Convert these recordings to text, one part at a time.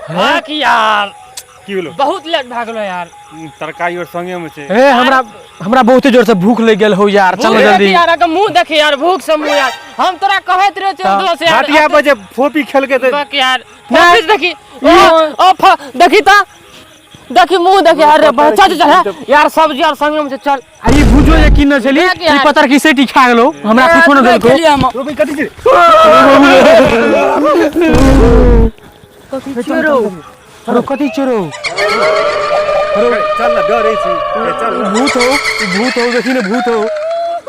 हाँ की यार की भेलो बहुत लेट भए गेलो यार तरकारी और संगे में छै ए हमरा हमरा बहुते जोर से भूख लग गेल हो यार चल भूख जल्दी देखी यार अगर मुंह देखी यार भूख से मुंह यार हम तोरा कहैत रहे चल दोस्त यार घाटिया पर जे फोपी खेल के ते बक यार वापिस देखी ओ ओ देखी ता देखी मुंह देखी अरे बा चल चल चल यार सब्जी और संगे में चल आ ई भुजो जे किनने छली देख यार। ई पतर की सेटी खा गेलो हमरा कुछो न देलको खेलिए हम रोपी कथी छै कथी चोरो अरे कथी चोरो चल ना डरे छी ए, चल ना। भूत हो ई भूत हो देखी ने भूत हो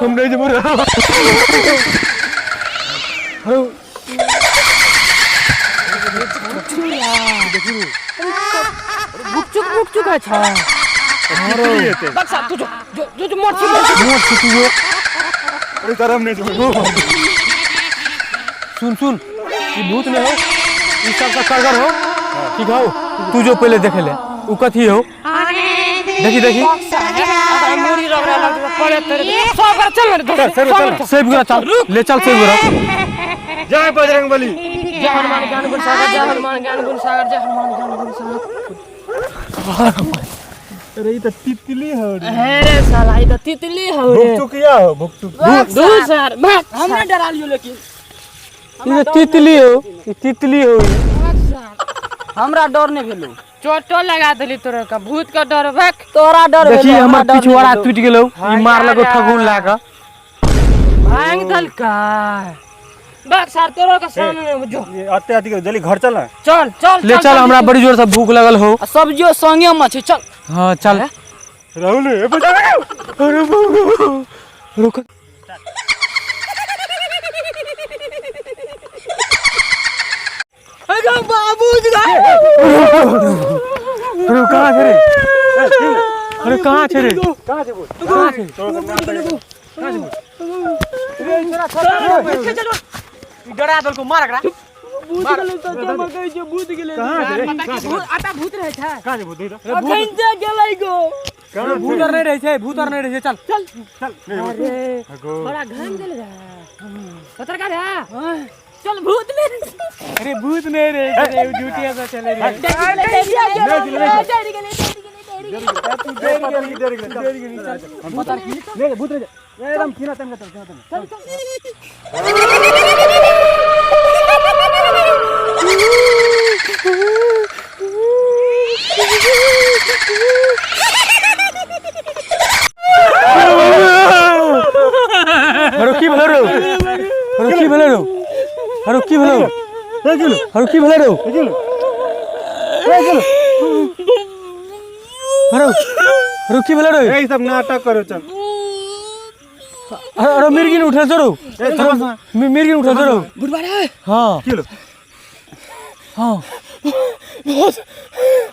हम नहीं जबो रे अरे गुपचुप गुपचुप है छा तितली हेतै बक्सा तू जो जो जो जो मोर छी मोर छी। मोट छी तू जो। अरे तर हम नहीं जेबै सुन सुन ई भूत नहीं हो ई सब का करगर हो ठीक हो तू जो पहले देखे ले उ कथी हो देखी देखी अगर मुड़ी रगड़ा लग पड़े तेरे सब बार चल रे चल, चल, चल। सेब गुरा चल ले चल सेब गुरा जय बजरंग बली जय हनुमान ज्ञान गुण सागर जय हनुमान ज्ञान गुण सागर जय हनुमान ज्ञान गुण सागर अरे ई त तितली हो रे हे रे साला ई त तितली हौ रे भुकचुकिया हो भुकचुक दू सर भाग हमरा डरा लियो लेकिन ई त तितली हो ई तितली हो ई। हमरा डर नहीं भेलो चोटो लगा देली तोरा का भूत का डर भाग तोरा डर देखी भेलो हमर हमरा डर पिछवाड़ा नहीं भेलो। टूट गेलो ई मार लगो ठगुन लागा भांग दलका भाग सर तोरा का सामने में जो ये अते अति के जल्दी घर चल ना चल चल ले चल हमरा बड़ी जोर से भूख लगल हो आ सब्जियो संगे में छै चल हाँ चल राहुल ए बचा अरे बाप रे। रुक अरे बाबू अरे कहाँ छे रे अरे कहाँ छे रे कहां छै बोल कहाँ छे डरा देलको मार एकरा भूत गेलै सच्चा में कहै छै भूत गेलै कहां छै पता की भूत आता भूत रहे छै कहां छै भूत अखन जे गेलै गो अरे भूत आर नहीं रहे छै भूत आर नहीं रहे छै चल चल चल अरे बड़ा घाम गेल रे पत्रकार है चल भूत ले अरे भूत नहीं रहे छै रे झूठिया से चले रे एकदम किना तन चल किना तन अरे की भेलो रे अरे की भेलो रे अरे की भेलो अरे की भेलो रे अरे अरे की भेलो रे ए सब नाटक करो चल अरे अरे मिर्गिन उठल छौ रौ मिर्गिन उठल छौ रौ बुढ़वा रे हाँ की भेलो हाँ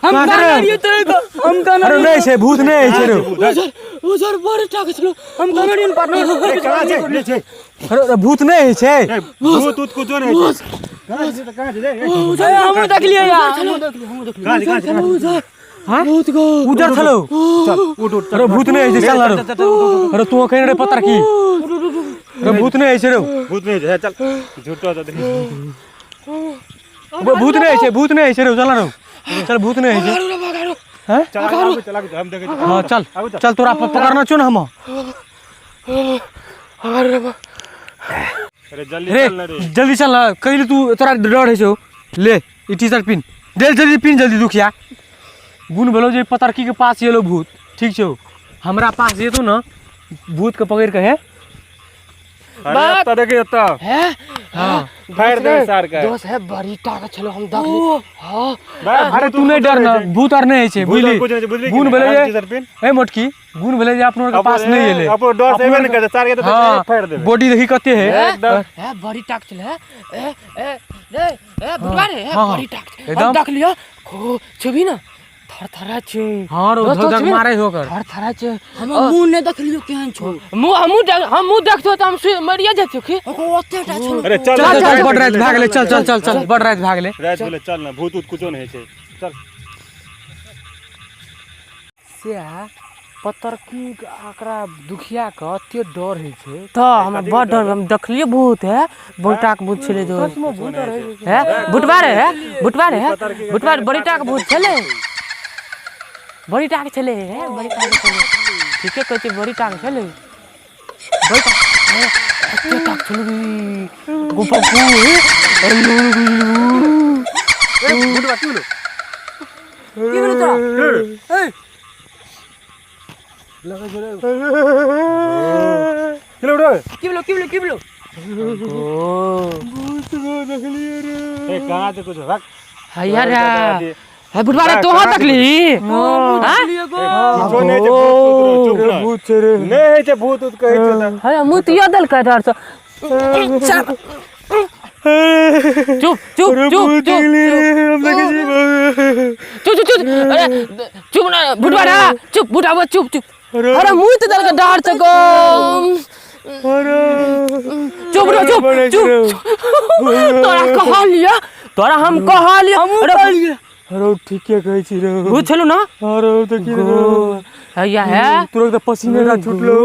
हम कहाँ कहाँ रे? रहियो तोरे को हम कहाँ अरे नहीं छै भूत नहीं छै रौ उजर उजर बड़ टाक छलो हम कहाँ रहियो पार्टनर कहां छै ले छै अरे अरे भूत नहीं छै ए भूत उत कुछो नहीं छै कहां छै कहां छै उजर हमहूँ देखलियै यार हमहूँ देखलियै हमहूँ देखलियै कहां छै कहां छै उजर हाँ भूत गो उजर छलो चल उठ उठ अरे भूत नहीं छै चल अरे अरे तू कहीं रे पत्थर की अरे भूत नहीं छै रौ भूत नहीं छै चल झूठो तो देख भूत नहीं छै भूत नहीं छै रौ चल रौ चल भूत नहीं छै हैं चल आगू चल आगू हम देखै छी हाँ चल चल तोरा पकड़ना छौ ने हम अरे जल्दी रे चल ना रे जल्दी चल ना कहीं तू तोरा डर है छौ ले ई टी शर्ट पिन दे जल्दी पिन जल्दी दुखिया गुण भेलो जे पतरकी के पास एलो भूत ठीक छौ हमरा पास जेतौ ने भूत के पकड़ के है अरे एतऽ देखी एतऽ है हाँ फाड़ दे सार के दोस्त है बड़ी टाका छलो हम देख ली हां अरे तू नहीं डर ना भूत आर नहीं छै भूत आर बुझली कुछ नहीं छै, बुझली कि गुण नहीं? भेलै आराम जे से पिन। ए मोटकी गुण भेलै जे अपनो के पास नहीं एलै अपनो डर से एबे नहीं करतै सार के तऽ हाँ फाड़ देबै बॉडी देखी कते है एकदम है बड़ी टाक छल है ए ए रे ए बुढ़वा रे है हाँ, बड़ी टाक छल। एकदम। हम देख लियो खो छुबी ना थर थरा छु हाँ रो दोस्त, धक छुबी ना? मारे होकर थर थरा छु हम मुंह नहीं देखलियो केहन छौ मुंह हमू देख हम मुंह देखतो त हम मरिया जेतो की ओकर ओते टा छलो अरे चल चल चल बड़ रात भाग ले चल चल चल चल बड़ रात भाग ले रात भेलै चल ना भूत उत कुछो नहीं छै चल से पतरकी आकरा दुखिया के एते डर होइ छै। तऽ हमरा बड़ डर, हम देखलियै भूत है, बड़ीटा के भूत छलै जो। सचमे भूत आर होइ छै। है भुटबा रे, है भुटबा रे, है भुटबा रे, बड़ीटा के भूत छलै, बड़ीटा के छलै, है बड़ीटा के छलै। ठीके कहै छी, बड़ीटा के छलै, बड़ीटा एते टा के छलै रे। गो पप्पू, हे ए बुढ़वा की भेलो? की भेलो तोरा? ए की भेलो रे? की भेलो, की भेलो, की भेलो? भूत गो देखलियै रे। ए कहाँ से कुछ रख हैया रे, हे बुढ़वा रे, तोहर देखली? हाँ? किछो नहि छै भूत तूत रे, चुप रह। भूत छै रे। नहि होइ छै भूत उत कहै छै तऽ। अरे मुतियो देलकै डर से। चुप चुप अरे चुप भूत चुप देखलियै रे, हम देखै छी। चुप चुप चुप, अरे चुप ना बुढ़वा रे, चुप बुढ़वा, चुप चुप। अरे मुँह तो देलकै डर से गो। अरे चुप रे, चुप चुप। तोरा कहलियै, तोरा हम कहलियै, अरे अरे ठीके कहै छी रे। भूत छलौ ना? अरे देखी रे। हैया है तोरा तऽ पसीने टा छुटलो।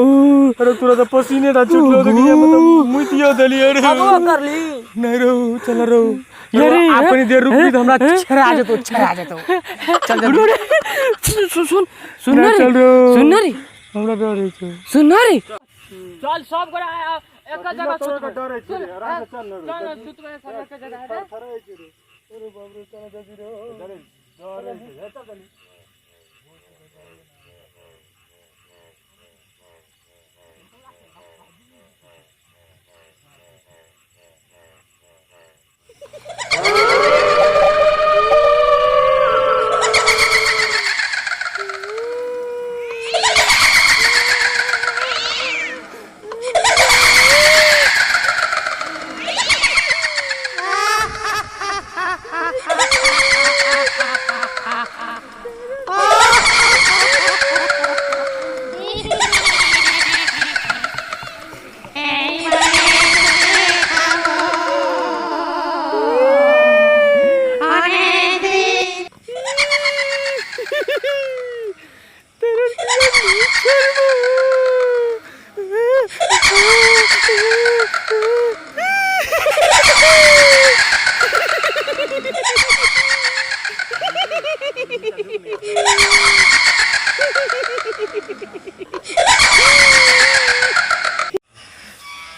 अरे तोरा तऽ पसीने टा छुटलो, देखिए मतलब मुतियो देलियै रे। अगुआ करली। नहीं रो, चल रो। अरे आ कनी देर रुकबी तऽ हमरा छेड़ा जेतौ, छेड़ा जेतौ। चल जल्दी। सुन सुन सुन, सुन ना रे, चल रो। सुन ना रे, हमरा डर होइ छै। सुन ना रे, चल सब गोरा एक जगह सुतबै। डर होइ छै रे, आराम से चल न रे। चल सुतबै सब एक जगह रे। डर होइ छै, डर होइ छै, चल चल।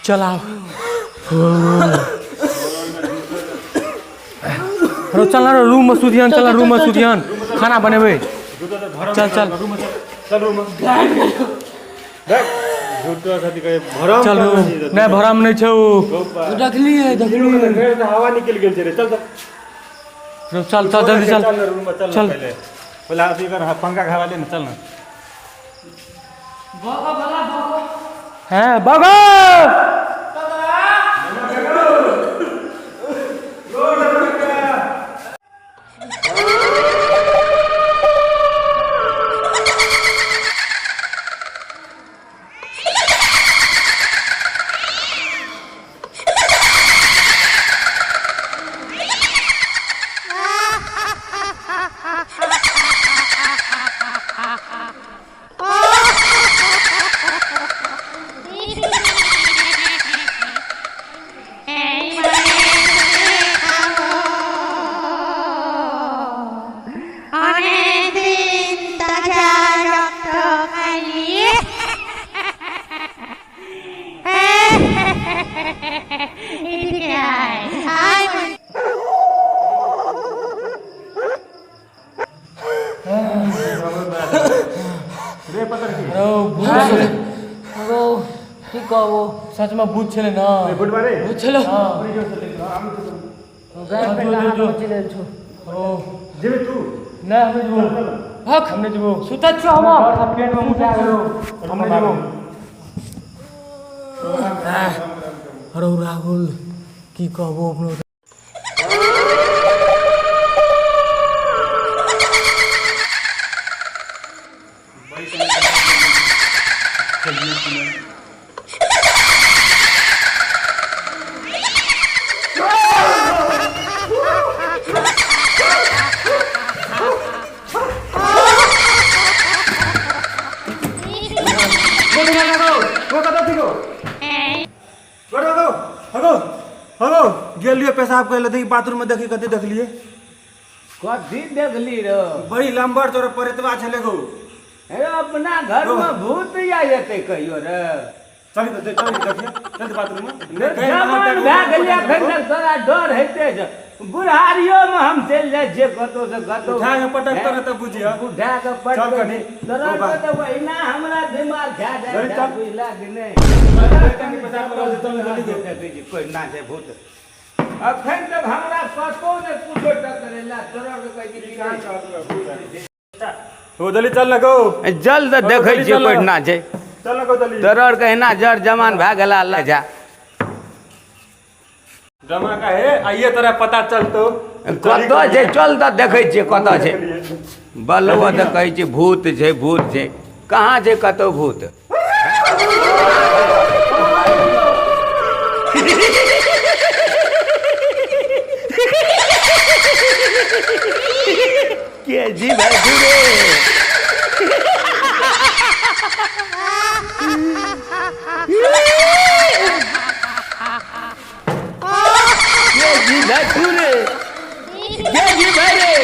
चलाओ रो, चल ना रूम में सुधियन, चल रूम में सुधियन, खाना बनेबै। चल चल चल रूम में देख, झूठो कथी कहै भरम। चल रूम नहि, भरम नहि छौ। देखलियै, देखलियै। घर से हवा निकल गेल छै रे, चल चल। रो, चल चल जल्दी चल। चल ना रूम में चल ना। चल। पहले पहले अथी कर, पंखा के हवा ले ना, चल ना। हैं बाबा। অনেকদিন তাজা রক্ত খাইনি। এদিকে আয়, আয় বলছি। रे पकड़ की। गो की कहबो? सच में भूत छलै ना? बुढ़वा रे। भूत छलो। जो जो जेबे तू? नहीं, हमने जेबो। हक। हमने जेबो। सुतै छियौ हम। पेट में मुता गेलो, हमने जेबो। अरे राहुल, की कहबो अपनो? पेशाब करे देखी बाथरूम में देखी कथी देखलिए। कथी देखली रो? बड़ी लंबर तोरा परेतवा छले गो। हे अपना घर में भूत आ जेतै कहियो रे। चल तो देख, चल देखिए, चल बाथरूम में। जवान भए गेलियै एखन तक तोरा डर होइते छै। बुढ़ारियो में हम चलि जाइ छियै कतौ से कतौ। उठा के पटक तोरा तऽ बुझिह। उठा के पटक चल कनी। तोरा ओ बा। तऽ ओहिना हमरा दिमाग खा जाइ जल्दी छै, चल। बुझला कि नहि? कनी पेशाब करऽ दे, चल जल्दी जो। देखै छी कोइ ना छै भूत। अखन तक हमरा कतौ ने कुछो टकरेला, तोरा के कहै छी कि नहि। हो जल्दी चल ना गो। जल्द देखै छियै कोइ ना छै। चल ना गो जल्दी। तोरा आर के एना जर जमान भए गेला अल्लाह जा। जमा का है आइए तोरा पता चलतो। कतऽ छै? चल तऽ देखै छियै कतऽ छै। बलुआ तऽ कहै छै भूत छै, भूत छै, कहाँ छै कतौ भूत? के जी भाई रे? के जी भाई रे? के जी भाई रे?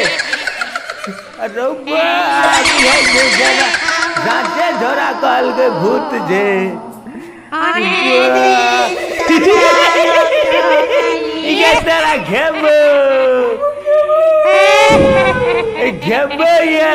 अरे बाप रे, जाते झोरा कहल के भूत जे। इके तेरा घेबो घेबो ये।